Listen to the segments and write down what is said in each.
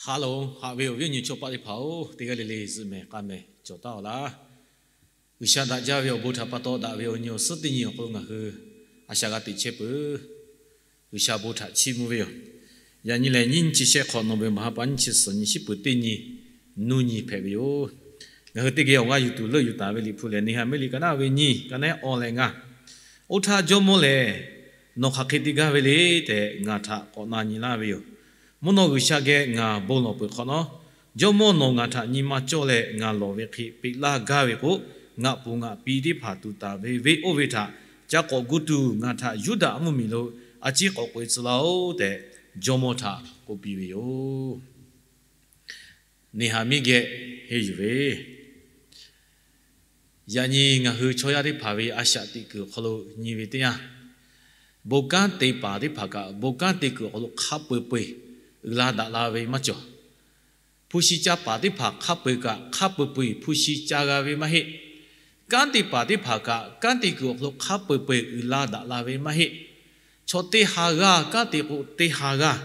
Ha lehˬ, haꞈ ve awˬ viˉ awˬ nyi chaw paˆ teˇ hpaˍ-oˬ, teˇ g'aˇ le le zuhꞈ mehˍ k'a mehˍ cawˬ taˉ-aw laˇ. G'uiˬsha daꞈ jaˇ ve awˬ bon htaꞈ pa taw daꞈ ve awˬ nyi awˬ suhˉ teˇ nyi awˬ hk'aw lo ngaˬ hui a shaꞈ g'a teꞈ chehˇ peuˬ. G'uiˬsha bon htaꞈ chiˇ mvuh ve yoˬ. Yaꞈ nyi lehˬ, nyiˇ nyi chi shehˆ hk'awꞈ nawˬ ve maˍ ha pa nyiˇ chi suhˍ nyi shiˉ peuˬ teˇ nyi, nuˇ nyi hpehꞈ ve yoˬ. Ngaˬ hui teˇ geh awˬ g'aˇ yuˬ tuˬ leuˆ yuˬ taˍ ve Liꞈ hpu lehˬ, Neˍhaˍmiˆ liꞈ ka naˉ ve nyiˇ, ka naˉ awˬ leh ngaˇ. Oˇ htaˇ jawˇmawˇ lehˬ, Nawˬ hk'aˬ hk'e te gaˇ ve le tehꞈ ngaˬ htaꞈ k'awꞈ na nyi laˇ ve yoˬ. Mvuhˇ naw G'uiˬsha geh ngaˬ bon lawˬ peuˬ hk'awꞈ nawˉ, jawˇmawˇ nawˬ ngaˬ htaꞈ nyi ma cawˇ leh ngaˬ lawˬ ve hk'e peꞈ laˇ gaˇ ve k'o, ngaˬ puˍ ngaˬ pi teˇ hpaˍ tuˍ taˍ ve venˇ oˇ ve htaꞈ ca k'awꞈ gu tuˬ ngaˬ htaꞈ Yuˇdaꞈ mvuhˇmiˬ lo a ciˉ k'awꞈ k'oꞈ-e tcuh laˇ-oˆ tehꞈ, jawˇmawˇ htaꞈ k'oˆ piˇ ve yoˬ. Neˍhaˍmiˆ geh henˇ yuˬ ve, yaꞈ nyi ngaˬ hui chaw yaˇ teˇ hpaˍ ve a shaꞈ teꞈ kuiˬ awˬ hk'aw lo nyi ve teˇ yanˇ, bon kanˉ te paˍ teˇ hpaˍ kaꞈ bon kanˉ te kuiˬ awˬ hk'aw lo hk'a peu-eˬ peu-eˬ uiˍ la daꞈ la ve maˇ cawˬ. Hpu shi ca paˍ teˇ hpaˍ hk'a peu-eˬ kaꞈ hk'a peu-eˬ peu-eˬ hpu shi ca g'a ve maˇ heˆ. Kanˉ te paˍ teˇ hpaˍ kaꞈ kanˉ te kuiˬ awˬ hk'aw lo hk'a peu-eˬ peu-eˬ uiˍ la daꞈ la ve maˇ heˆ. Chaw teˇ ha g'aˇ kanˉ te k'o, teˇ ha g'aˇ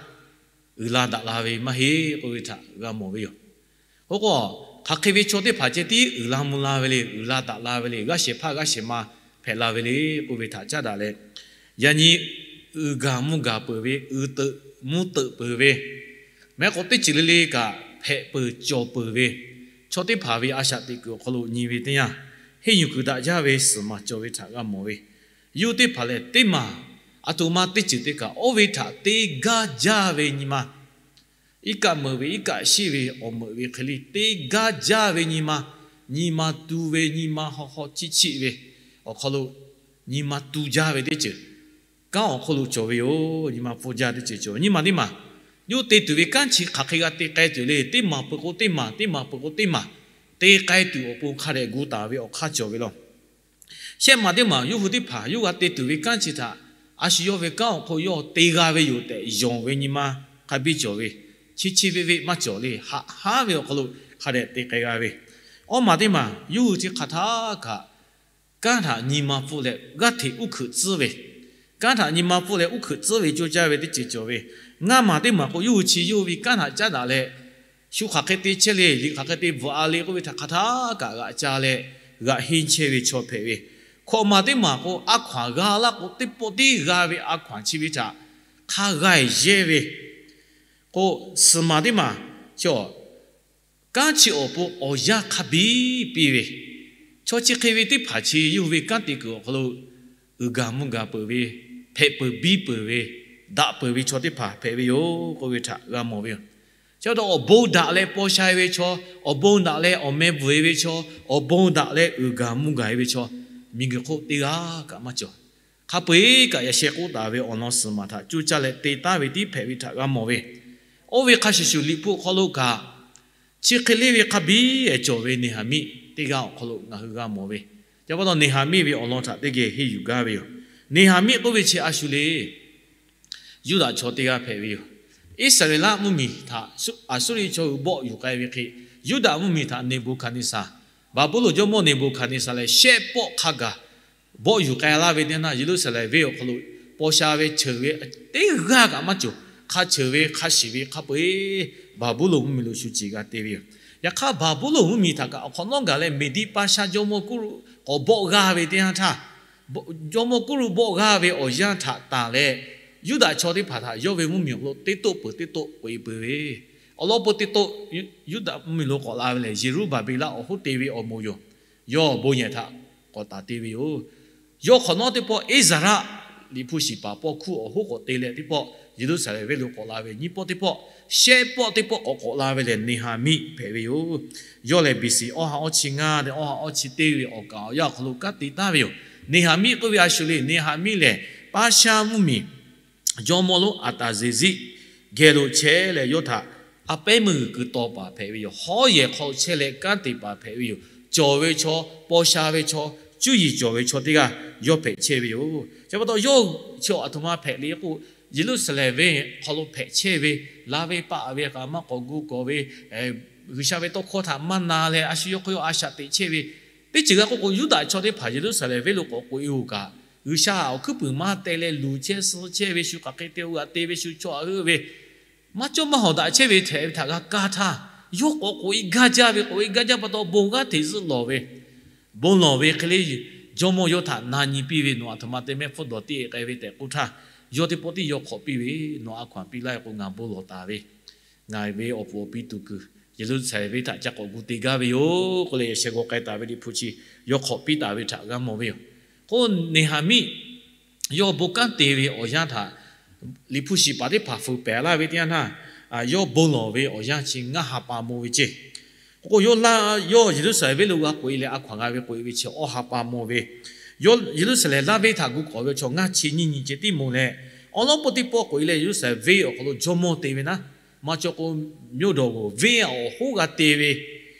uiˍ la daꞈ la ve maˇ heˆ k'oˆ ve htaꞈ g'a mawˬ ve yoˬ. K'o k'o, hk'aˬ hk'e ve chaw teˇ hpaˍ ceh tiˉ uiˍ la mvuh la ve le, uiˍ la daꞈ la ve le, g'aˇ shehˍ hpaˇ g'aˇ shehˍ ma hpehꞈ la ve le k'oˆ ve htaꞈ caˉ daꞈ leh, yaꞈ nyi uiˍ gaˬ mvuh gaˬ peuˬ ve, uiˍ teuꞈ mvuh teuꞈ peuˬ ve, mehˉ k'o teˇ ceuˬ le le kaꞈ hpehꞈ peuˬ cawˬ peuˬ ve, chaw teˇ hpaˍ ve a shaꞈ teꞈ kuiˬ awˬ hk'aw lo nyi ve teˇ yanˇ, henˇ yuˬ kuiˬ daꞈ jaˇ ve suhˍ maˬ cawˬ ve htaꞈ g'a mawˬ ve, yawˇ teˇ hpaˍ lehˬ teˇ maˬ, aˬ htoꞈ ma teˇ ceuˬ te kaꞈ oˇ ve htaꞈ te gaˇ jaˇ ve nyi ma, iˉ kaˆ meuꞈ ve iˉ kaˆ sheˆ ve awˬ meuꞈ ve hk'e le te gaˇ jaˇ ve nyi ma, nyi ma tu ve, nyi ma haw haw chiˆ chiˆ ve awˬ hk'aw lo nyi ma tu jaˇ ve teˇ ceuˬ kanˉ awˬ hk'aw lo cawˬ ve yoˬ. Nyi ma pfuhˇ jaˇ teˇ ceuˬ cawˬ ve nyi ma teˇ maˬ, yawˇ te tuˬ ve kanˉ chi hk'aˬ hk'e g'a te k'ai tuˬ le. Teˇ maˬ peuˬ k'o teˇ maˬ, teˇ maˬ peuˬ k'o teˇ maˬ te k'ai tuˬ awˬ pon hk'a dehꞈ gu taˍ ve awˬ hk'aˇ cawˬ ve law. Shehˆ maˬ teˇ maˬ yawˇ hui teˇ hpaˍ yawˇ g'a te tuˬ ve kanˉ chi htaꞈ a shu yawˇ ve kanˉ awˬ hk'aw yawˇ te g'a ve yoˬ tehꞈ yonˍ ve nyi ma hk'a biˇ cawˬ ve, chi chi ve ve maˇ cawˬ le. Haꞈ haˉ ve awˬ hk'aw lo hk'a dehꞈ te k'ai g'a ve. Awˇ maˬ teˇ maˬ yawˇ hui chi hk'aˬ htaˇ kaꞈ kanˉ htaꞈ nyi ma pfuhˇ leh g'aˇ hteꞈ uˉ hkeuꞈ tcuhˉ ve, kanˉ htaꞈ nyi ma pfuhˇ leh uˉ hkeuꞈ tcuhˉ ve coˇ caˇ ve teˇ ceuˬ cawˬ ve. Ngaˇ maˬ teˇ maˬ k'o yawˇ hui chi yawˇ ve kanˉ htaꞈ caˉ daꞈ leh, shu hk'aˬ hk'e te chehˇ le, liꞈ hk'aˬ hk'e te bvuhꞈ a le k'oˆ ve htaꞈ hk'aˬ htaˇ kaꞈ g'aꞈ ca leh g'aꞈ henˇ chehˇ ve chaw hpehꞈ ve. Hkawꞈ maˬ teˇ maˬ k'o a hkaw-anˬ g'a laˇ k'o teˇ pawˆ tiˉ g'a ve a hkaw-anˬ chi ve htaꞈ hk'a g'a-eˬ yehˇ ve. K'o, suhˍ maˬ teˇ maˬ chi kanˉ chi awˬ pon awˬ yanˇ hk'a biˇ piˇ ve, chaw chi hk'e ve teˇ hpaˍ chi yawˇ hui ve kanˉ te kuiˬ awˬ hk'aw lo uiˍ gaˬ mvuh gaˬ peuˬ ve, hpehꞈ peuˬ biˇ peuˬ ve, daꞈ peuˬ ve chaw teˇ hpaˍ hpehꞈ ve yoˬ k'oˆ ve htaꞈ g'a mawˬ ve yoˬ. Chi pa taw awˬ bon daꞈ leh paw sha-e ve chaw, awˬ bon daꞈ leh awˬ meh bvuhˬ-e ve chaw, awˬ bon daꞈ leh uiˍ gaˬ mvuh gaˬ-e ve chaw, miˬguiˬ hk'oˆ teˇ g'aˇ kaꞈ maˇ cawˬ. Hk'a peu-eˬ kaꞈ yaꞈ sheh k'oˆ taˍ ve awˬ lawn suhˍ maˬ htaꞈ coˇ caˇ leh te taˉ ve tiˉ hpehꞈ ve htaꞈ g'a mawˬ ve. Oˇ ve hk'a shuˍ shuˍ Liꞈ hpu awˬ hk'aw lo kaꞈ chi hk'e le ve hk'a biˇ cawˬ ve Neˍhaˍmiˆ teˇ g'aˇ awˬ hk'aw lo ngaˬ hui g'a mawˬ ve. Chi pa taw Neˍhaˍmiˆ ve awˬ lawn htaꞈ teˇ geh henˇ yuˬ gaˇ ve yoˬ. Neˍhaˍmiˆ k'oˆ ve chi a shu le Yuˇdaꞈ chaw teˇ g'aˇ hpehꞈ ve yoˬ. Iˉsaˍreˍlaˆ mvuhˇmiˬ htaꞈ Aˍsuˇriˆ chaw hui bawˆ yuˬ k'ai ve hk'e, Yuˇdaꞈ mvuhˇmiˬ htaꞈ Neˍbuˍhkaˍneˍsaˍ, Baˍbuˍlonˍ jawˇmawˇ Neˍbuˍhkaˍneˍsaˍ lehˬ shehˆ pawˆ hk'a gaˬ bawˆ yuˬ k'ai laˇ ve teˇ yanˇ, Yeˍruˆsaˍlehnˍ venˇ awˬ hk'aw lo paw sha ve cheuˬ ve teˇ g'aˇ kaꞈ maˇ cawˬ. Hk'a cheuˬ ve hk'a shiˍ ve hk'a peu-eˬ Baˍbuˍlonˍ mvuhˇmiˬ lo shu ceˬ g'a te ve yoˬ. Yaꞈ hk'aˇ Baˍbuˍlonˍ mvuhˇmiˬ htaꞈ kaꞈ awˬ hk'awꞈ nawˉ gaˬ leh Meˍdiˆ Paˇshaˆ jawˇmawˇ Kuˇruˆ k'awꞈ bawˆ g'aˇ ve teˇ yanˇ htaˇ, jawˇmawˇ Kuˇruˆ bawˆ g'aˇ ve awˬ yanˇ htaꞈ tanˬ leh, Yuˇdaꞈ chaw teˇ hpaˍ htaꞈ yawˇ ve mvuhˇmiˬ awˬ hk'aw lo teˇ toˆ peuˬ teˇ toˆ k'oꞈ-e peuˬ ve, awˬ lawn peuˬ teˇ toˆ Yuˇdaꞈ mvuhˇmiˬ lo k'awꞈ la ve lehˬ, Yeˍruˆbaˍbeˍlaˆ awˬ hoˉ te ve awˬ moˍ yoˬ. Yawˇ bon yehˬ htaꞈ k'awꞈ taˍ te ve yoˬ. Yawˇ hk'awꞈ nawˉ teˇ pawˆ Eˇzaˍraˆ Liꞈ hpu shiˍ paˍ paw hkuˇ awˬ hoˉ k'awꞈ te leh teˇ pawˆ Yeˍruˆsaˍlehnˍ venˇ lo k'awꞈ la ve nyiˇ pawˆ teˇ pawˆ, shehˆ pawˆ teˇ pawˆ k'awꞈ k'awꞈ la ve lehˬ Neˍhaˍmiˆ hpehꞈ ve yoˬ. Yawˇ lehˬ B C awˇ ha awˇ chi ngaˇ leh awˇ ha awˇ chi teˇ ve awˬ kaˍ awˬ yanˇ awˬ hk'aw lo kanˉ te taˍ ve yoˬ. Neˍhaˍmiˆ k'oˆ ve a shu le. Neˍhaˍmiˆ lehˬ Paˇshaˆ mvuhˇmiˬ jawˇmawˇ lonˉ Aˍtaˍzeˍziˆ geh lo chehˇ leh yawˇ htaꞈ a pehˉ meuˇ g'uiˬ kuiˬ taw paˍ hpehꞈ ve yoˬ. Hawˉ yehˬ hk'aw chehˇ leh kanˉ te paˍ hpehꞈ ve yoˬ. Cawˬ ve chaw, paw sha ve chaw, cuˇ yiˍ cawˬ ve chaw teˇ g'aˇ yawˇ hpehꞈ chehˇ ve yoˬ. Chi pa taw yawˇ chi aˬ htoꞈ ma hpehꞈ le k'o, Yeˍruˆsaˍlehnˍ venˇ hk'aw lo hpehꞈ chehˇ ve, la ve paˆ ve kaꞈ maˇ k'awꞈ gu k'awꞈ ve, G'uiˬsha ve tawˇ hkawˇ htaꞈ maˇ na leh a shu yawˇ hk'aw yawˇ a shaꞈ teꞈ chehˇ ve, teˇ ceuˬ g'a k'oˆ k'o Yuˇdaꞈ chaw teˇ hpaˍ Yeˍruˆsaˍlehnˍ venˇ lo k'awꞈ k'oꞈ-e-oˬ kaꞈ, G'uiˬsha awˬ hkuiˉ puiˍ maˇ teh leh luˬ chehˇ suh chehˇ ve, shu hk'aˬ hk'e te-o g'aꞈ te ve, shu chaw aꞈ heuˆ ve, maˇ cawˇ maˇ hawˍ daꞈ chehˇ ve hpehꞈ ve htaꞈ g'a kaˇ htaˇ, yawˇ k'awꞈ k'oꞈ-e gaˇ jaˇ ve, k'oꞈ-e gaˇ jaˇ pa taw bon g'aˇ hteꞈ zuhˆ lawˬ ve, bon lawˬ ve hk'e le, Jawˇmawˇ yawˇ htaꞈ na nyi piˇ ve, Nawˬ aˬ htoꞈ ma te mehˆ hpfuhˇ dawˬ tiˉ-e k'ai ve tehꞈ k'oˆ htaˇ, yawˇ teˇ pawˆ tiˉ yawˇ hk'awꞈ piˇ ve, Nawˬ a hkaw-anˬ piˇ laˇ ve k'o, ngaˬ bon lawˬ taˍ ve, ngaˬ ve awˬ puˍ awˬ pi tuˬ kuiˬ Yeˍruˆsaˍlehnˍ venˇ htaꞈ ca k'awꞈ gu te gaˇ ve yoˬ k'oˆ leh, yaꞈ sheh g'aw k'ai taˍ ve Liꞈ hpu chi yawˇ hk'awꞈ piˇ taˍ ve htaꞈ g'a mawˬ ve yoˬ. K'o, Neˍhaˍmiˆ yawˇ bon kanˉ te ve awˬ yanˇ htaꞈ Liꞈ hpu shiˍ paˍ teˇ hpaˍ fuiˍ pehˍ laˇ ve teˇ yanˇ htaˇ, yawˇ bon lawˬ ve awˬ yanˇ chi ngaˇ ha pa maw ve ceˇ. K'o, yawˇ laˇ, yawˇ Yeˍruˆsaˍlehnˍ venˇ lo g'a k'oꞈ-e leh a hkaw-anˬ g'a ve k'oꞈ-e ve chi awˇ ha pa maw ve, yawˇ Yeˍruˆsaˍlehnˍ laˇ venˇ htaꞈ gu k'awꞈ ve chaw ngaˇ chi nyiˇ nyi ceh tiˉ maw leh, awˬ lawn peuˬ teˇ pawˆ k'oꞈ-e leh Yeˍruˆsaˍlehnˍ venˇ awˬ hk'aw lo jawˇmawˇ te ve naˉ, maˇ cawˬ k'o, မြို့တော် k'o venˇ awˬ hoˉ g'a te ve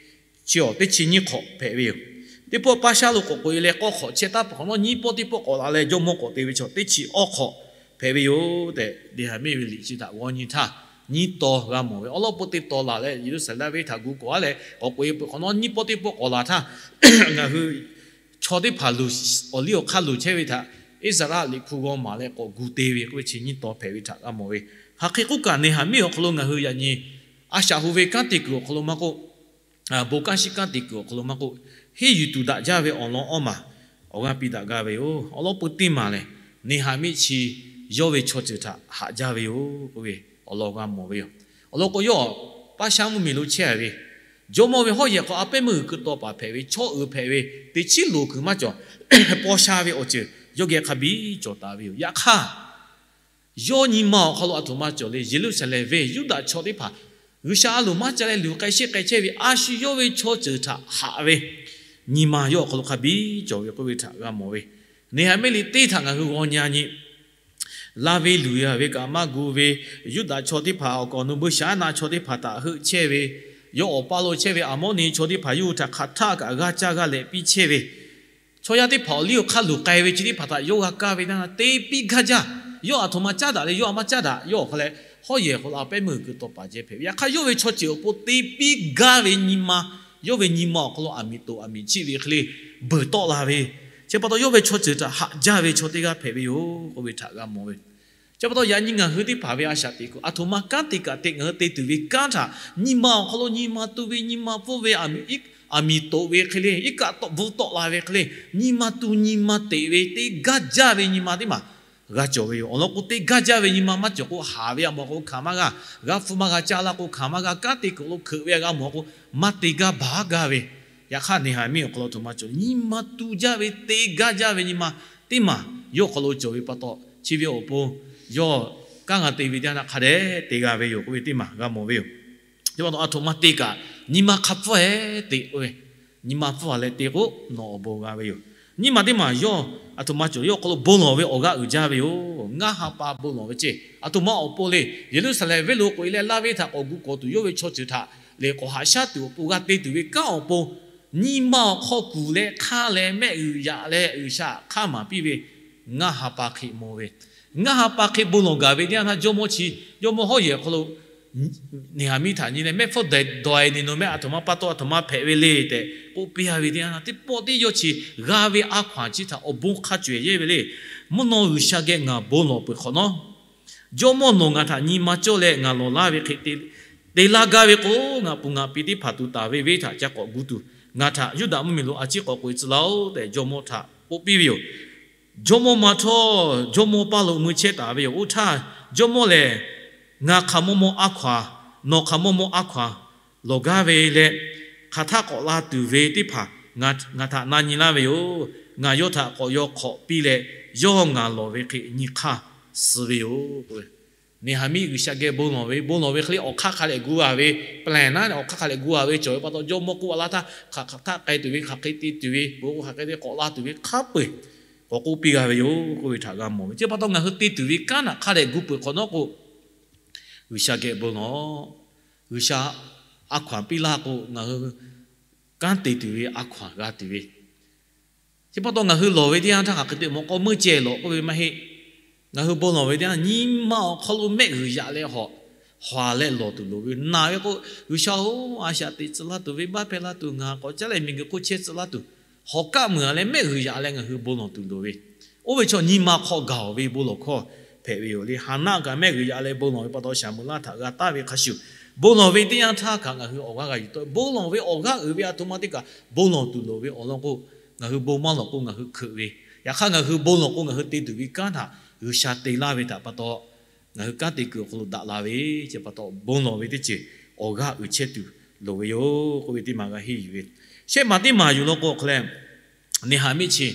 chi awˬ teˇ chi nyiˇ hk'awꞈ hpehꞈ ve yoˬ. Teˇ pawˆ paˇ shaˉ lo k'awꞈ k'oꞈ-e leh k'awˇ hk'awꞈ chehˇ taˉ peuˬ hk'awꞈ nawˉ, nyiˇ pawˆ teˇ pawˆ k'awꞈ la leh jawˇmawˇ k'awꞈ te ve chaw teˇ chi awˇ hk'awꞈ hpehꞈ ve yoˬ tehꞈ, Neˍhaˍmiˆ ve liꞈ chi htaꞈ g'aw nyi htaˇ, nyiˇ taw g'a mawˬ ve. Awˬ lawn peuˬ teˇ taw laˬ leh Yeˍruˆsaˍlehnˍ laˇ venˇ htaꞈ gu k'awꞈ-a leh k'awꞈ k'oꞈ-e peuˬ hk'awꞈ nawˉ, nyiˇ pawˆ teˇ pawˆ k'awꞈ laˬ htaˇ, ngaˬ hui chaw teˇ hpaˍ awˬ liˇ awˬ hk'aˇ luˬ chehˇ ve htaꞈ Iˉsaˍreˍlaˆ Liꞈ hpu g'aw maˍ leh k'awꞈ gu te ve k'oˆ ve chi nyiˇ taw hpehꞈ ve htaꞈ g'a mawˬ ve. Hk'aˬ hk'e k'oˆ kaꞈ, Neˍhaˍmiˆ awˬ hk'aw lo ngaˬ hui yaꞈ nyi a shaꞈ hu ve kanˉ te kuiˬ awˬ hk'aw lo maˇ k'oˆ, bon kanˉ shiˉ kanˉ te kuiˬ awˬ hk'aw lo maˇ k'oˆ, henˇ yuˬ tuˬ daꞈ jaˇ ve awˬ lawn awˇ maˬ awˬ g'aˇ piˇ daꞈ gaˇ ve yoˬ. Awˬ lawn peuˬ teˇ maˬ lehˬ, Neˍhaˍmiˆ chi yawˇ ve chaw ceuˬ htaꞈ haꞈ jaˇ ve yoˬ k'oˆ ve awˬ lawn g'a mawˬ ve yoˬ. Awˬ lawn k'o, yawˇ paˇ shaˉ mvuhˇmiˬ lo chehˇ-a ve jawˇmawˇ ve hawˉ yehˬ hk'aw a pehˉ meuˇ g'uiˬ keu taw paˍ hpehꞈ ve, chaw uiˍ hpehꞈ ve, teˇ chiˉ loˍ kuiˬ maˇ cawˬ, paw sha ve awˬ ceuˬ yawˇ geh hk'a biˇ cawˬ taˍ ve yoˬ. Yaꞈ hk'aˇ, yawˇ nyi ma awˬ hk'aw lo aˬ htoꞈ ma cawˬ le. Yeˍruˆsaˍlehnˍ venˇ Yuˇdaꞈ chaw teˇ hpaˍ G'uiˬsha a loˍ maˇ ca leh luˬ k'ai sheˆ k'ai chehˇ ve a shu yawˇ ve chaw ceuˬ htaꞈ haꞈ ve nyi ma yawˇ awˬ hk'aw lo hk'a biˇ cawˬ ve k'oˆ ve htaꞈ g'a mawˬ ve. Neˍhaˍmiˆ liꞈ teˇ htaꞈ ngaˬ hui g'aw nyi-a nyi, laˇ ve luˬ-a ve kaꞈ maˇ gu ve, Yuˇdaꞈ chaw teˇ hpaˍ awˬ kawꞈ nu buiˇshaˆaˉnaˆ chaw teˇ hpaˍ htaꞈ heuˆ chehˇ ve, yawˇ awˬ paˇ lo chehˇ ve Aˍmawˇniˆ chaw teˇ hpaˍ yawˇ hui htaꞈ hk'aˬ htaˆ kaꞈ g'aˇ caˇ g'aˇ lehꞈ piˇ chehˇ ve, chaw yaˇ teˇ hpaˍ awˬ liˇ awˬ hk'aˇ luˬ k'ai ve chi teˇ hpaˍ htaꞈ yawˇ g'a kaˇ ve teˇ yanˇ te piˇ gaˇ jaˇ. Yawˇ aˬ htoꞈ ma caˉ daꞈ leh yawˇ a maˇ caˉ daꞈ. Yawˇ awˬ hk'aw leh hawˉ yehˬ hk'aw lo a pehˉ meuˇ g'uiˬ keu taw paˍ jehˇ hpehꞈ ve. Yaꞈ hk'aˇ, yawˇ ve chaw ceuˬ awˬ pon te piˇ gaˇ ve nyi ma, yawˇ ve nyi ma awˬ hk'aw lo aˬ miˍ toꞈ aˬ miˍ chiˆ ve hk'e le beuˬ tawˆ la ve, chi pa taw yawˇ ve chaw ceuˬ htaꞈ haꞈ jaˇ ve chaw teˇ g'aˇ hpehꞈ ve yoˬ k'oˆ ve htaꞈ g'a mawˬ ve. Chi pa taw yaꞈ nyi ngaˬ hui teˇ hpaˍ ve a shaꞈ teꞈ kuiˬ aˬ htoꞈ ma kanˉ te kaꞈ te, ngaˬ hui te tuˬ ve kanˉ htaꞈ nyi ma awˬ hk'aw lo nyi ma tu ve, nyi ma pfuhˇ ve, aˬ miˍ toꞈ ve hk'e le, iˉ kaˆ tawˆ bvuhˇ tawˆ la ve hk'e le, nyi ma tu nyi ma teꞈ ve teˇ gaˇ jaˇ ve nyi ma teˇ maˬ g'a cawˬ ve yoˬ. Awˬ lawn k'o, teˇ gaˇ jaˇ ve nyi ma maˇ cawˬ k'o, haˍ ve g'a mawˬ k'o hkanˍ maˇ g'a, g'a hpfuhˇ maˇ g'a caˇ laˇ k'o hkanˍ maˇ g'a, kanˉ te kuiˬ lo hkeuꞈ ve g'a mawˬ k'o, maˇ te gaˇ baˬ gaˇ ve. Yaꞈ hk'aˇ, Neˍhaˍmiˆ awˬ hk'aw lo aˬ htoꞈ ma cawˬ, nyi ma tu jaˇ ve teˇ gaˇ jaˇ ve nyi ma teˇ maˬ yawˇ awˬ hk'aw lo cawˬ ve pa taw, chi ve awˬ pon yawˇ kanˉ g'a te ve teˇ yanˇ htaˇ hk'a dehꞈ te g'a ve yoˬ k'oˆ ve teˇ maˬ g'a mawˬ ve yoˬ. Chi pa taw aˬ htoꞈ ma te kaꞈ, nyi ma hk'a pfuhˇ-e te k'oˆ ve, nyi ma pfuhˇ-a leh te k'o, nawˬ awˬ bon g'a ve yoˬ. Nyi ma teˇ maˬ yawˇ aˬ htoꞈ ma cawˬ, yawˇ awˬ hk'aw lo bon lawˬ ve awˬ g'aˇ uiˍ jaˇ ve yoˬ. Ngaˇ ha pa bon lawˬ ve ceˇ. Aˬ htoꞈ ma awˬ pon le, Yeˍruˆsaˍlehnˍ venˇ lo k'oꞈ-e leh laˇ venˇ htaꞈ k'awꞈ gu k'awꞈ tuˬ, yawˇ ve chaw ceuˬ htaꞈ lehˬ k'awꞈ haꞈ shaˉ tuˬ awˬ pon g'a te tuˬ ve kanˉ awˬ pon, nyi ma awˬ hk'aw kuˬ leh hk'aˇ leh mehˆ g'uiˬ yaꞈ leh G'uiˬsha hk'aˇ maˍ piˇ ve ngaˇ ha pa hk'e maw ve, ngaˇ ha pa hk'e bon lawˬ gaˬ ve teˇ yanˇ htaˇ, jawˇmawˇ chi, jawˇmawˇ hawˉ yehˬ awˬ hk'aw lo Neˍhaˍmiˆ htaꞈ nyi leh, mehˆ hpfuhˇ dawˬ-e nehˬ nawˬ mehˆ aˬ htoꞈ ma pa taw aˬ htoꞈ ma hpehꞈ ve le tehꞈ k'oˆ piˇ-a ve teˇ yanˇ htaˇ, teˇ pawˆ tiˉ yawˇ chi g'a ve a hkaw-anˬ chi htaꞈ awˬ bon hk'a cawehˬ yehˇ ve le. Mvuhˇ naw G'uiˬsha geh ngaˬ bon lawˬ peuˬ hk'awꞈ nawˉ, jawˇmawˇ nawˬ ngaˬ htaꞈ nyi ma cawˇ leh ngaˬ lawˬ laˇ ve hk'e te laˇ gaˇ ve k'o, ngaˬ puˍ ngaˬ pi teˇ hpaˍ tuˬ taˍ ve venˇ htaꞈ ca k'awꞈ gu tuˬ, ngaˬ htaꞈ Yuˇdaꞈ mvuhˇmiˬ lo a ciˉ k'awꞈ k'oꞈ-e tcuh laˇ-oˆ tehꞈ jawˇmawˇ htaꞈ k'oˆ piˇ ve yoˬ. Jawˇmawˇ ma htawˇ, jawˇmawˇ paˇ lo mui chehˇ taˍ ve yoˬ. Oˇ htaˇ, jawˇmawˇ lehˬ, Ngaˬ hk'aˬ mawˇ mawˇ a hkaw-anˬ, nawˬ hk'aˬ mawˇ mawˇ a hkaw-anˬ lawˬ gaˇ ve leh, hk'aˬ htaˆ k'awꞈ la tuˬ ve teˇ hpaˍ ngaˬ htaꞈ na nyi laˇ ve yoˬ. Ngaˬ yawˇ htaꞈ k'awꞈ yaw hk'awꞈ piˇ leh, yawˇ ngaˬ lawˬ ve hk'e nyi hk'aˇ suh ve yoˬ. Neˍhaˍmiˆ G'uiˬsha geh bon lawˬ ve, bon lawˬ ve hk'e le awˬ hk'aˇ hk'a dehꞈ gu-a ve, แผน naˉ awˬ hk'aˇ hk'a dehꞈ gu-a ve cawˬ ve pa taw, jawˇmawˇ k'oˆ-a laˇ htaˇ, hk'aˬ htaˆ k'ai tuˬ ve, hk'aˬ hk'e te tuˬ ve, bon k'o hk'aˬ hk'e te k'awꞈ la tuˬ ve hk'a peu-eˬ k'awꞈ k'oˆ piˇ g'a ve yoˬ k'oˆ ve htaꞈ g'a mawˬ ve. Chi pa taw ngaˬ hui te tuˬ ve kanˉ naꞈ hk'a dehꞈ gu peuˬ hk'awꞈ nawˉ k'o, G'uiˬsha geh bon lawˬ. G'uiˬsha a hkaw-anˬ piˇ laˇ k'o, ngaˬ hui kanˉ te tuˬ ve a hkaw-anˬ g'a tuˬ ve. Chi pa taw ngaˬ hui lawˬ ve teˇ yanˇ htaˇ hk'aˬ hk'e te mawˬ k'o, meuˇ ceh lawˬ k'oˆ ve maˇ heˆ. Ngaˬ hui bon lawˬ ve teˇ yanˇ, nyi ma awˬ hk'aw lo mehˆ g'uiˬ yaꞈ leh hawꞈ, hawꞈ leh lawˬ tuˬ loˍ ve. Naˬ ve k'o, G'uiˬsha-oˬ, a shaꞈ teꞈ tcuh laˇ tuˬ ve, baˆ hpehˇ laˇ tuˬ, ngaˬ k'awꞈ caˉ leh miˬguiˬ hk'oˆ chehˇ tcuh laˇ tuˬ, hawꞈ kaˆ meuˬ-a leh mehˆ g'uiˬ yaꞈ leh ngaˬ hui bon lawˬ tuˬ loˍ ve. Oˇ ve chaw nyi ma hk'aw gaˬ-oˬ ve bon lawˬ hkawˇ hpehꞈ ve yoˬ le. Haˍnaˆ kaꞈ mehˆ g'uiˬ yaꞈ leh bon lawˬ ve pa taw, Saˍmoˍeˍlaˆ htaꞈ g'a taˍ ve hk'a shuˍ, bon lawˬ ve teˇ yanˇ htaˇ kaꞈ ngaˬ hui awˬ g'aˇ g'a yuˬ tawˆ, bon lawˬ ve awˬ g'aˇ uiˍ ve a htoꞈ ma teˇ kaꞈ bon lawˬ tuˬ loˍ ve awˬ lawn k'o, ngaˬ hui bon maˇ lawˬ k'o ngaˬ hui hkeuꞈ ve, yaꞈ hk'aˇ ngaˬ hui bon lawˬ k'o ngaˬ hui te tuˬ ve kanˉ htaꞈ G'uiˬsha te laˇ ve htaꞈ pa taw, ngaˬ hui kanˉ te kuiˬ awˬ hk'aw lo daꞈ la ve chi pa taw, bon lawˬ ve teˇ ceuˬ awˬ g'aˇ uiˍ chehˇ tuˬ loˍ ve yoˬ k'oˆ ve teˇ maˬ g'a henˇ yuˬ ve. Shehˆ maˬ teˇ maˬ yuˬ law k'o hk'a leh, Neˍhaˍmiˆ chi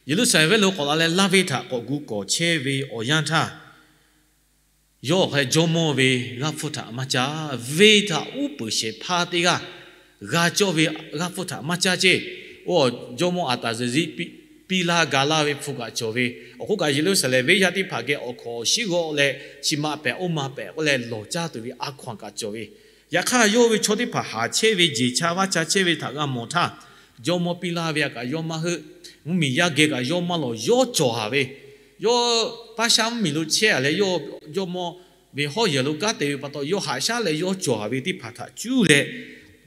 Yeˍruˆsaˍlehnˍ venˇ lo k'awꞈ la leh laˇ venˇ htaꞈ k'awꞈ gu kawˬ chehˇ ve awˬ yanˇ htaˇ, yawˇ awˬ hk'aw leh jawˇmawˇ ve g'aˇ hpfuhˇ htaꞈ maˇ caˇ. Venˇ htaꞈ uˉ peunˍ shehˍ hpaˇ teˇ g'aˇ g'a cawˇ ve g'aˇ hpfuhˇ htaꞈ maˇ caˇ ceˇ. Oˇ, jawˇmawˇ Aˍtaˍzeˍriˆ piˇ laˇ ga laˇ ve hpu kaꞈ cawˬ ve, awˬ hk'oˆ kaꞈ Yeˍruˆsaˍlehnˍ venˇ yaˇ teˇ hpaˍ geh awˬ hkawnˍ awˬ shiˉ g'awˆ leh chi ma pehˍ oˇ ma pehˍ k'oˆ leh lawˬ caˇ tuˬ ve a hkaw-anˬ kaꞈ cawˬ ve. Yaꞈ hk'aˇ yawˇ ve chaw teˇ hpaˍ haˍ chehˇ ve, jeˬ cha vaˇ cha chehˇ ve htaꞈ g'a mawˬ htaˇ, jawˇmawˇ piˇ laˇ ve htaꞈ kaꞈ yawˇ maˇ heuˆ. Mvuhˇmiˬ yaˇ geh kaꞈ yawˇ maˇ lawˬ, yawˇ cawˬ haˍ ve, yawˇ paˇ shaˉ mvuhˇmiˬ lo chehˇ a leh yawˇ jawˇmawˇ ve hawˉ yehˬ lo kanˉ te ve pa taw, yawˇ haꞈ shaˉ leh yawˇ cawˬ haˍ ve teˇ hpaˍ htaꞈ cuˇ leh,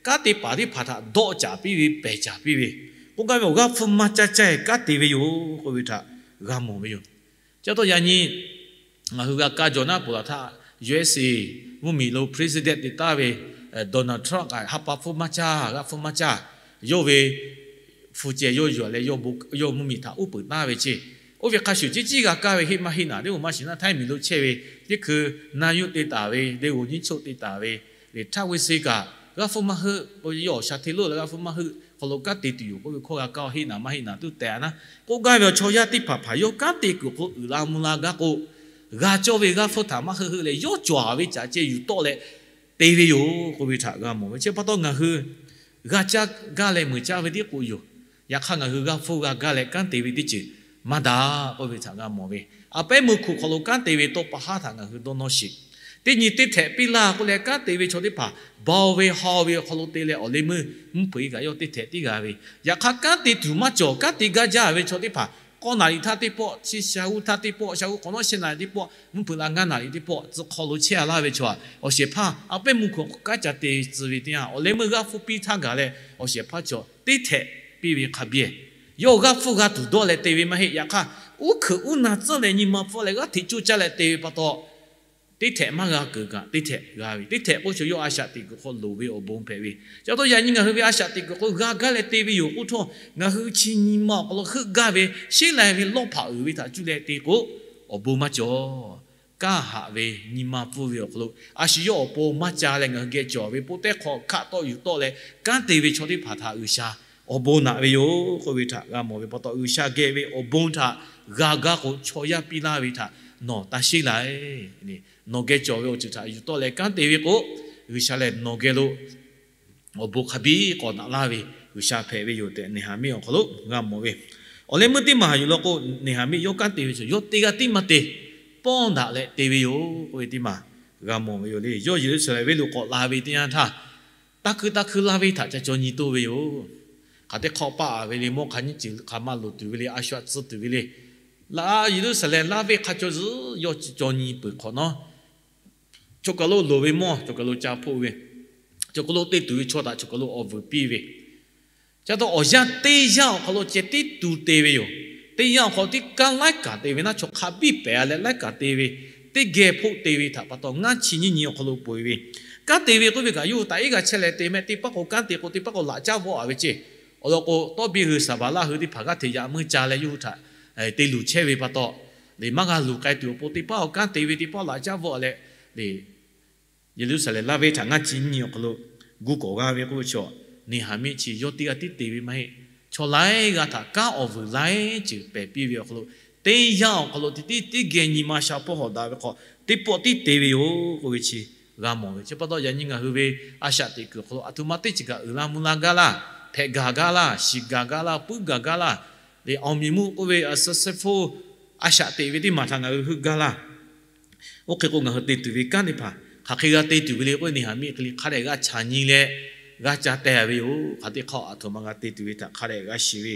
kanˉ te paˍ teˇ hpaˍ htaꞈ dawˆ caˍ piˇ ve, pehˬ caˍ piˇ ve, k'oˆ gaˇ ve awˬ g'aˇ hpfuhˇ maˇ caˇ caˇ kanˉ te ve yoˬ k'oˆ ve htaꞈ g'a mawˬ ve yoˬ. Chi pa taw yaꞈ nyi ngaˬ hui g'a kaˇ jawˬ naˉ peuˬ laˬ htaˇ, U S A mvuhˇmiˬ lo president te taˍ ve Donald Trump kaꞈ ha pa hpfuhˇ maˇ caˇ, g'aˇ hpfuhˇ maˇ caˇ. Yawˇ ve hpu ceh yawˇ yuˬ leh yawˇ mvuhˇmiˬ htaꞈ uˉ peunˍ taˍ ve ceˇ. Oˇ ve hk'a shuˍ, ciˉ ciˉ g'a kaˇ ve heˆ maˇ heˆ naˍ, teˇ maˬ maˇ shiˍ naˉ, htaiˇ miˬ lo chehˇ ve teˇ hkui naˇ yuˇ te taˍ ve, le g'oˍ nyiˇ choˆ te taˍ ve, le htaˇ ve se kaꞈ g'aˇ hpfuhˇ maˇ heuˆ k'o, yawˇ awˬ sha hteˇ lo leh g'aˇ hpfuhˇ maˇ heuˆ hk'aw lo kanˉ te tuˬ yoˬ k'oˆ ve hkawˇ g'a kaˇ heˆ naˍ maˇ heˆ naˍ tuˬ tehꞈ a naˉ. K'oˆ gaˇ ve awˬ chaw yaˇ teˇ hpaˍ hpaˍ yawˇ kanˉ te kuiˬ hk'o uiˍ la mvuh la gaˇ k'o, g'a cawˇ ve g'aˇ hpfuhˇ htaꞈ maˇ heuˆ heuˆ leh yawˇ cawˬ haˍ ve caꞈ ceh yuˬ tawˆ leh te ve yoˬ k'oˆ ve htaꞈ g'a mawˬ ve. Chi pa taw ngaˬ hui g'a caˇ gaˇ leh meuˍ caˇ ve tiˉ k'o yoˬ. Yaꞈ hk'aˇ ngaˬ hui g'aˇ hpfuhˇ g'a gaˇ leh kanˉ te ve teˇ ceuˬ maˇ daꞈ k'oˆ ve htaꞈ g'a mawˬ ve. A pehˉ meuˇ hkuꞈ hk'aw lo kanˉ te ve tawˇ pa haˉ htaꞈ ngaˬ hui dawˇ nawˇ sheˍ. Teˇ nyi teˇ htehꞈ piˇ laˇ k'oˆ leh kanˉ te ve chaw teˇ hpaˍ baoˬ ve haw ve awˬ hk'aw lo te leh awˬ leh meuˇ mvuhˇ hpeuꞈ e kaꞈ yawˇ teˇ htehꞈ tiˉ g'a ve. Yaꞈ hk'aˇ kanˉ te tuˬ maˇ cawˬ, kanˉ te gaˇ jaˇ ve chaw teˇ hpaˍ k'awˇ naˍ riˍ htaˇ teˇ pawˆ, chi sha g'uˇ htaˇ teˇ pawˆ, sha g'uˇ hk'awꞈ nawˉ shehˆ naˍ riˍ teˇ pawˆ, mvuhˇ hpeuꞈ la ngaˇ naˍ riˍ teˇ pawˆ tcuh hk'aw lo chehˇ a laˇ ve chaw, awˬ shehˍ hpaˇ a pehˉ meuˇ hkuꞈ kanˉ ca te tcuh ve teˇ yanˇ, awˬ leh meuˇ g'aˇ hpfuhˇ piˇ htaˇ gaˬ leh awˬ shehˍ hpaˇ chaw teˇ htehꞈ piˇ ve hk'a biˇ, yawˇ g'aˇ hpfuhˇ g'a tuˬ dawˇ leh te ve maˇ heˆ. Yaꞈ hk'aˇ, uˉ hkeuꞈ uˉ na tcuhˉ leh nyi ma pfuhˇ leh g'aˇ hteꞈ coˇ caˇ leh te ve pa taw, teˇ htehꞈ maˇ g'a keunˍ kaꞈ teˇ htehꞈ g'a ve. Teˇ htehꞈ k'oˆ ve chaw yawˇ a shaꞈ teꞈ kuiˬ hk'aw loˍ ve awˬ bon hpehꞈ ve. Chi pa taw yaꞈ nyi ngaˬ hui ve a shaꞈ teꞈ kuiˬ hk'aw g'a gaˇ leh te ve yoˬ k'oˆ htawˇ, ngaˬ hui chi nyi ma awˬ hk'aw lo heuˆ gaˇ ve, sheˉ lai ve lawˇ hpaꞈ uiˍ ve htaꞈ cuˇ leh te k'o, awˬ bon maˇ cawˬ. Kanˉ haꞈ ve nyi ma pfuhˇ ve awˬ hk'aw lo a shu yawˇ awˬ pon maˇ ca leh ngaˬ hui geh cawˬ ve po tehˉ hk'aw hkaˆ tawˆ yuˬ tawˆ leh kanˉ te ve chaw teˇ hpaˍ htaꞈ G'uiˬsha awˬ bon naꞈ ve yoˬ k'oˆ ve htaꞈ g'a mawˬ ve pa taw, G'uiˬsha geh ve awˬ bon htaꞈ g'a gaˇ k'o, chaw yaˇ piˇ laˇ ve htaꞈ nawˬ taˇ sheˉ lai. Nawˬ geh cawˬ ve awˬ ceuˬ htaꞈ yuˬ tawˆ leh kanˉ te ve k'o, G'uiˬsha lehˬ nawˬ geh lo awˬ bon hk'a biˇ k'awꞈ naꞈ laˇ ve G'uiˬsha hpehꞈ ve yoˬ tehꞈ Neˍhaˍmiˆ awˬ hk'aw lo g'a mawˬ ve. Awˬ leh meuˇ teˇ maˬ yuˬ law k'o, Neˍhaˍmiˆ yawˇ kanˉ te ve chaw yawˇ teˇ g'aˇ tiˉ maˇ te, pawˇ daꞈ leh te ve yoˬ k'oˆ ve teˇ maˬ g'a mawˬ ve yoˬ le. Yawˇ Yeˍruˆsaˍlehnˍ venˇ lo k'awꞈ la ve teˇ yanˇ htaˇ, taˇ hkui taˇ hkui laˇ ve htaꞈ ca caw nyi toˇ ve yoˬ. Hk'aˬ teˇ hk'awꞈ paˆ a ve le, mawˇ hk'a nyiˇ ceuˬ hk'aˬ ma loˍ tuˬ ve le, a shu aꞈ tcuh tuˬ ve le. Laꞈ Yeˍruˆsaˍlehnˍ laˇ venˇ hk'a caw zuhˬ yawˇ caw nyi peuˬ hk'awꞈ nawˉ, chaw kaˬ lo loˍ ve mawˇ chaw kaˬ lo ca hpoˆ ve, chaw kaˬ lo te tuˬ ve chaw htaꞈ chaw kaˬ lo awˬ vuiˬ piˇ ve, ca taw awˬ yanˇ teˇ yanˇ awˬ hk'aw lo ceh tiˉ tu te ve yoˬ. Teˇ yanˇ awˬ hk'aw lo tiˉ kanˉ laiˉ kaꞈ te ve, naˆ chaw hk'a biˇ pehˍ a leh laiˉ kaꞈ te ve, teˇ geh hpoˆ te ve htaꞈ pa taw ngaˇ chi nyiˇ nyi awˬ hk'aw lo peu eˬ ve, kanˉ te ve k'oˆ ve kaꞈ yawˇ hui taꞈ iˉ g'a chehˇ leh te mehˆ. Teˇ paˉ k'o kanˉ te k'o teˇ paˉ k'o laꞈ caˉ vawˆ a ve ceˇ. Awˬ lawn k'o, tawˇ biˇ hui Saˍbaˍlaˆ hui teˇ hpaˍ g'aˇ hteꞈ yaꞈ meuˇ ca leh yawˇ hui htaꞈ te luˬ chehˇ ve pa taw, le maˇ g'a luˬ k'ai tuˬ awˬ pon teˇ paˉ awˬ kanˉ te ve teˇ paˉ laꞈ caˉ vawˆ leh, le Yeˍruˆsaˍlehnˍ laˇ venˇ htaꞈ ngaˇ chi nyiˇ nyi awˬ hk'aw lo gu kawˬ g'a ve k'oˆ ve chaw, Neˍhaˍmiˆ chi yawˇ teˇ g'aˇ tiˉ te ve maˇ heˆ. Chaw laiˉ g'aˇ htaꞈ kanˉ awˬ vuiˬ laiˉ ceuˬ pehˬ piˇ ve awˬ hk'aw lo, teˇ yanˇ awˬ hk'aw lo tiˉ tiˉ teˇ geh nyi ma sha hpawˇ hawꞈ daꞈ ve hk'aw teˇ pawˆ tiˉ te ve yoˬ k'oˆ ve chi g'a mawˬ ve. Chi pa taw yaꞈ nyi ngaˬ hui ve a shaꞈ teꞈ kuiˬ awˬ hk'aw lo aˬ htoꞈ ma teˇ ceuˬ kaꞈ uiˍ la mvuh la gaˇ laˇ, hpehꞈ gaˬ gaˇ laˇ, shiˍ gaˬ gaˇ laˇ, puiˉ gaˬ gaˇ laˇ, le awˬ miˬ mvuhˇ k'oˆ ve successful a shaꞈ teꞈ ve teˇ maˬ htaꞈ ngaˬ hui heuˆ gaˇ laˇ. Oˇ hk'e k'o ngaˬ hui te tuˬ ve kanˉ teˇ hpaˍ hk'aˬ hk'e g'a te tuˬ ve le k'oˆ ve, Neˍhaˍmiˆ hk'e le hk'a dehꞈ g'a chaꞈ nyi leh g'a ca teh ve yoˬ. Hk'aˬ teˇ hk'awꞈ aˬ htoꞈ ma g'a te tuˬ ve htaꞈ hk'a dehꞈ g'a shiˍ ve,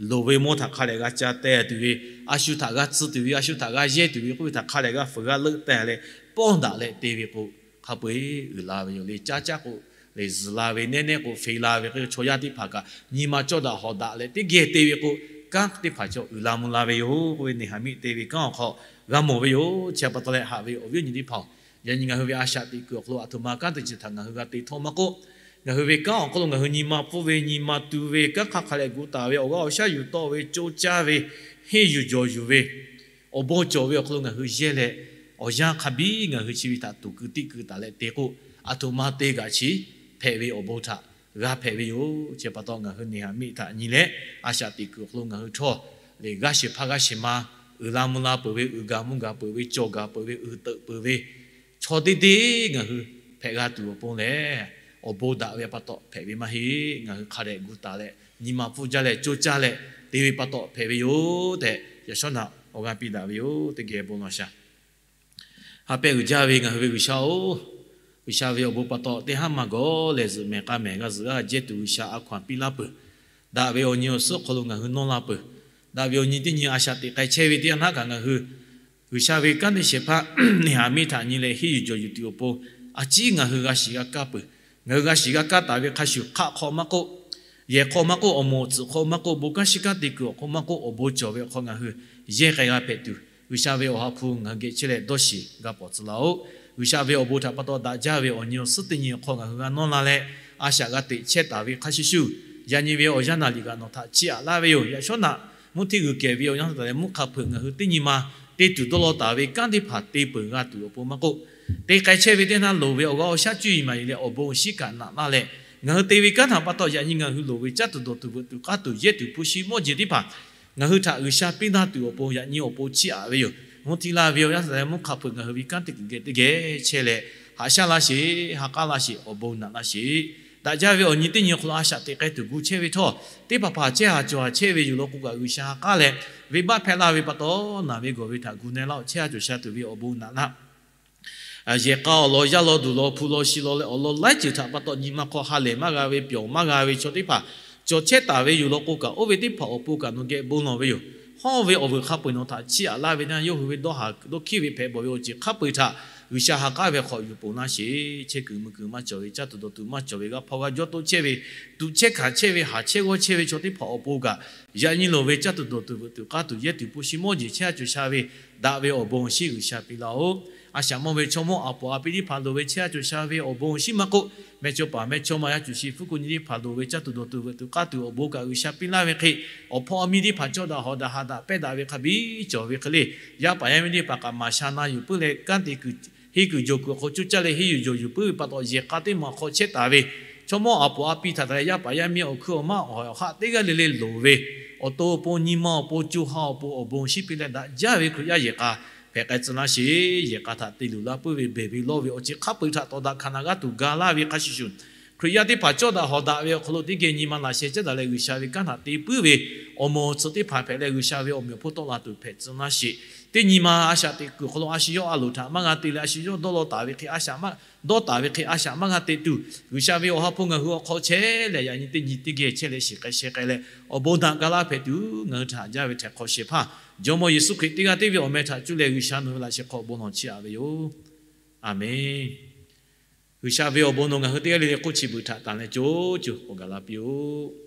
loˍ ve mawˇ htaꞈ hk'a dehꞈ g'a ca teh tuˬ ve, a shu htaꞈ g'a tcuh tuˬ ve, a shu htaꞈ g'a yehˇ tuˬ ve k'oˆ ve htaꞈ hk'a dehꞈ g'a fuiˍ g'a leuˆ teh leh, pawˇ daꞈ leh te ve k'o, hk'a peu eˬ uiˍ la ve yoˬ le. Caˇ caˇ k'o, le zuhˬ la ve, nehˉ nehˉ k'o feˍ la ve k'o, chaw yaˇ teˇ hpaˍ kaꞈ nyi ma cawˇ daꞈ hawꞈ daꞈ leh teˇ geh te ve k'o, kanˉ teˇ hpaˍ cawˬ uiˍ la mvuh la ve yoˬ k'oˆ ve, Neˍhaˍmiˆ te ve kanˉ awˬ hk'aw g'a mawˬ ve yoˬ. Chi pa taw leh haꞈ ve awˬ viˉ awˬ nyi teˇ hpaˍ-oˬ, yaꞈ nyi ngaˬ hui ve a shaꞈ teꞈ kuiˬ awˬ hk'aw lo aˬ htoꞈ ma kanˉ te chi htaꞈ ngaˬ hui g'a te htawˇ maˇ k'oˆ, ngaˬ hui ve kanˉ awˬ hk'aw lo ngaˬ hui nyi ma pfuhˇ ve, nyi ma tu ve, kanˉ hk'aˇ hk'a leh gu taˍ ve, awˬ g'aˇ awˬ shaˉ yuˬ tawˆ ve, co caˇ ve, henˇ yuˬ jawˬ yuˬ ve, awˬ bon cawˬ ve awˬ hk'aw lo ngaˬ hui yehˇ leh, awˬ yanˇ hk'a biˇ ngaˬ hui chi ve htaꞈ tuˬ keu tiˆ keu taˍ leh te k'o, aˬ htoꞈ ma te kaꞈ chi hpehꞈ ve awˬ bon htaꞈ g'a hpehꞈ ve yoˬ. Chi pa taw ngaˬ hui neˇ haˍ miˆ htaꞈ nyi leh, a shaꞈ teꞈ kuiˬ awˬ hk'aw lo ngaˬ hui htawˇ lehˬ, g'aˇ shehˍ hpaˇ g'aˇ shehˍ ma uiˍ la mvuh la peuˬ ve, uiˍ gaˬ mvuh gaˬ peuˬ ve, cawˬ gaˬ peuˬ ve, uiˍ teuꞈ peuˬ ve chaw teˇ deˇ ngaˬ hui hpehꞈ g'a tuˬ awˬ pon lehˬ, awˬ bon daꞈ ve pa taw hpehꞈ ve maˇ heˆ. Ngaˬ hui hk'a dehꞈ gu taˍ leh nyi ma pfuhˇ jaˇ leh co caˇ leh te ve pa taw hpehꞈ ve yoˬ tehꞈ, yaꞈ shawˉ naꞈ awˬ g'aˇ piˇ daꞈ ve yoˬ. Teˇ geh bon lawˬ shaˍ. Ha pehˇ uiˍ jaˇ ve ngaˬ hui ve G'uiˬsha-oˬ, G'uiˬsha ve awˬ bon pa taw teˇ haˉ maˇ gawˬ leh zuhꞈ mehˍ k'a mehˍ g'a zuhꞈ g'a jehˇ tuˬ G'uiˬsha a hkaw-anˬ piˇ laˇ peuˬ. Daꞈ ve awˬ nyi awˬ suhˉ awˬ hk'aw lo ngaˬ hui nawˇ la peuˬ. Daꞈ ve awˬ nyi teˇ nyi a shaꞈ teꞈ k'ai chehˇ ve teˇ yanˇ htaˇ kaꞈ ngaˬ hui G'uiˬsha ve kanˉ te shehˍ hpaˇ neˇ haˍ miˇ htaꞈ nyi leh henˇ yuˬ jawˬ yuˬ tuˬ awˬ pon a ciˉ ngaˬ hui g'a shiˍ g'a kaˇ peuˬ. Ngaˬ hui g'a shiˍ g'a kaˇ taˍ ve hk'a shuˍ hk'aˆ hk'aw maˇ k'oˆ, yehˬ hk'aw maˇ k'oˆ, awˬ moˍ tcuhꞈ hk'aw maˇ k'oˆ, bon kanˉ shiˉ kanˉ te kuiˬ awˬ hk'aw maˇ k'oˆ, awˬ bon cawˬ ve awˬ hk'aw ngaˬ hui yehˇ k'ai g'a hpehꞈ tuˬ, G'uiˬsha ve awˬ ha hpu ngaˬ hui geh chehˇ leh dawˇ shiˍ g'a pawˍ tcuh laˇ-oˆ. G'uiˬsha ve awˬ bon htaꞈ pa taw daꞈ jaˇ ve awˬ nyi awˬ suhˉ teˇ nyi awˬ hk'aw ngaˬ hui g'a nawˇ la leh, a shaꞈ g'a teꞈ chehˇ taˍ ve hk'a shuˍ shuˍ, yaꞈ nyi ve awˬ yanˇ naˍ liꞈ kaꞈ nawˬ htaꞈ chiˇ aꞈ laˇ ve yoˬ. Yaꞈ shawˉ naꞈ mvuhˇ htiˇ g'uiˬ kehˬ ve awˬ yanˇ htaˇ taˍ leh mvuhˇ hk'a hpeuꞈ ngaˬ hui teˇ nyi ma te tuˬ dawˇ law taˍ ve kanˉ teˇ hpaˍ te peuˬ g'a tuˬ awˬ pon maˇ k'oˆ, te k'ai chehˇ ve teˇ naˇ loˍ ve awˬ g'aˇ awˬ shaˉ cuˇ yiˍ maˍ yiˍ leh awˬ bon awˬ shinˉ kaꞈ naꞈ laˇ leh, ngaˬ hui te ve kanˉ htaꞈ pa taw yaꞈ nyi ngaˬ hui loˍ ve caˉ tuˬ dawˬ tuˬ veuꞈ tuˬ k'aˉ tuˬ yehˇ tuˬ hpu shi mawˇ jeˬ teˇ hpaˍ ngaˬ hui htaꞈ G'uiˬsha piˇ laˇ tuˬ awˬ pon yaꞈ nyi awˬ pon chiˇ aꞈ ve yoˬ. Mvuhˇ htiˇ laˇ ve awˬ yanˇ htaˇ leh mvuhˇ hk'a hpeuꞈ ngaˬ hui ve kanˉ teˇ kuiˬ geh teˇ geh chehˇ leh, haꞈ shaˉ laˇ sheˍ, ha k'aˉ laˇ sheˍ, awˬ bon naꞈ laˇ sheˍ. Daꞈ jaˇ ve awˬ nyi teˇ nyi awˬ hk'aw lo a shaꞈ teꞈ k'ai tuˬ gu chehˇ ve htawˇ, teˇ hpaˍ hpaˍ chehˇ haˍ cawˬ haˍ chehˇ ve yoˬ law k'o kaꞈ G'uiˬsha ha k'aˉ leh, venˇbaˆ hpehˇ laˇ ve pa taw naˬ ve gawˬ ve htaꞈ gu na laˇ-oˆ. Chehˇ haˍ cawˬ sha tuˬ ve awˬ bon naꞈ laˇ. Yehˬ k'a awˬ lawn yaˇ lawn duˬ lawn hpu lawn shi lawn leh awˬ lawn laiˉ ceuˬ htaꞈ pa taw nyi ma hk'aw ha lehˬ maˇ g'a ve, pyawˬ maˇ g'a ve chaw teˇ hpaˍ cawˬ chehˇ taˍ ve yoˬ law k'o kaꞈ, oˇ ve teˇ hpaˍ awˬ pon kaꞈ nawˬ geh bon lawˬ ve yoˬ. Hawˇ ve awˬ vuiˬ hk'a peu-eˬ nawˬ htaꞈ chiˇ aꞈ laˇ ve naˇ, yawˇ hui ve dawˇ haˍ dawˇ hkiˉ ve hpehꞈ bawˬ ve awˬ ceuˬ hk'a peu-eˬ htaꞈ G'uiˬsha ha k'aˉ ve hk'aw yuˬ ponˬ laˇ sheˍ. Chehˇ kuiˬ mui kuiˬ maˇ cawˬ ve, caˇ tuˬ dawˬ tuˬ maˇ cawˬ ve, g'a hpaw g'a jawˇ toˆ chehˇ ve, tuꞈ chehˇ hkanˍ chehˇ ve, haˍ chehˇ g'awˇ chehˇ ve chaw teˇ hpaˍ awˬ pon kaꞈ, yaꞈ nyi loˍ ve caˇ tuˬ dawˬ tuˬ veuꞈ tuˬ k'aˇ tuˬ yehˇ tuˬ hpu shi mawˇ jeˬ chehˇ haˍ cawˬ sha ve daꞈ ve awˬ bon awˬ shinˉ G'uiˬsha piˇ laˇ-oˆ. A shaꞈ mawˇ ve chaw mawˇ aˬ poˍ aˬ pi teˇ hpaˍ loˍ ve chehˇ haˍ cawˬ sha ve awˬ bon awˬ shinˉ maˇ k'oˆ, meh chaw paˍ meh chaw ma yaˇ cuˬ shi hpfuhˇ kuˆ nyi teˇ hpaˍ loˍ ve caˇ tuˬ dawˬ tuˬ veuꞈ tuˬ k'aˇ tuˬ awˬ bon kaꞈ G'uiˬsha piˇ laˇ ve hk'e, awˬ hpawˇ a miˇ teˇ hpaˍ cawˇ daꞈ hawˍ daꞈ haꞈ daꞈ pehnˇ daꞈ ve hk'a biˇ cawˬ ve hk'e le, yaˇ paˍ yaˇ miˇ teˇ hpaˍ kaꞈ maˍ sha na yuˬ puiˉ leh kanˉ te kuiˬ henˇ kuiˬ jawˬ kuiˬ awˬ hk'aw coˇ caˇ leh henˇ yuˬ jawˬ yuˬ puiˉ ve pa taw, yehˬ k'a teˇ maˬ hk'aw chehˇ taˍ ve chaw mawˇ aˬ poˍ aˬ pi htaꞈ taˍ leh yaˇ paˍ yaˇ miˇ awˬ hkuiˉ awˬ maˇ awˬ hawˍ awˬ haˆ teˇ g'aˇ le le loˍ ve, awˬ to awˬ pon nyi ma awˬ pon co ha awˬ pon awˬ bon shinˉ piˇ leh daꞈ jaˇ ve Hkriꞈ yaˇ yehˬ k'a hpehꞈ k'ai tcuh laˇ sheˍ. Yehˬ k'a htaꞈ te luˬ laˇ puiˉ ve, beˬ ve lawˇ ve awˬ ceuˬ hk'a peu-eˬ htaꞈ tawˍ daꞈ hkanˍ naꞈ g'aˇ tuˬ ga laˇ ve hk'a shuˍ shuˍ, Hkriꞈ yaˇ teˇ hpaˍ cawˇ daꞈ hawˍ daꞈ ve awˬ hk'aw lo teˇ geh nyi ma laꞈ sheh caˉ daꞈ leh G'uiˬsha ve kanˉ htaꞈ te puiˉ ve awˬ moˍ awˬ tcuhꞈ teˇ hpaˍ hpehꞈ leh G'uiˬsha ve awˬ meꞈ awˬ hponˇ tawˆ la tuˬ hpehꞈ tcuh laˇ sheˍ. Teˇ nyi ma a shaꞈ teꞈ kuiˬ awˬ hk'aw lo a shu yawˇ a loˍ htaꞈ maˇ g'a te leh a shu yawˇ dawˇ law taˍ ve hk'e a shaꞈ maˇ dawˇ taˍ ve hk'e a shaꞈ maˇ g'a te tuˬ, G'uiˬsha ve awˬ ha hpu ngaˬ hui awˬ hk'aw chehˇ leh yaꞈ nyi teˇ nyi teˇ geh chehˇ leh shiˍ k'ai sheh k'ai leh awˬ bon daꞈ ga laˇ hpehꞈ tuˬ ngaˬ hui htaꞈ haꞈ jaˇ ve htaiˍ hk'awꞈ shehˍ hpaˇ Jawˇmawˇ Yeˍsuˆ Hkriꞈ teˇ g'aˇ tiˉ ve awˬ meh htaꞈ cuˇ leh G'uiˬsha nawˬ ve laꞈ sheh hk'aw awˬ bon lawˬ chiˇ aꞈ ve yoˬ. Aˬmenˍ. G'uiˬsha ve awˬ bon nawˬ ngaˬ hui teˇ g'aˇ le le k'oˆ chi beuꞈ htaꞈ tanˬ leh co co k'awꞈ gaˬ la piˇ-oˆ.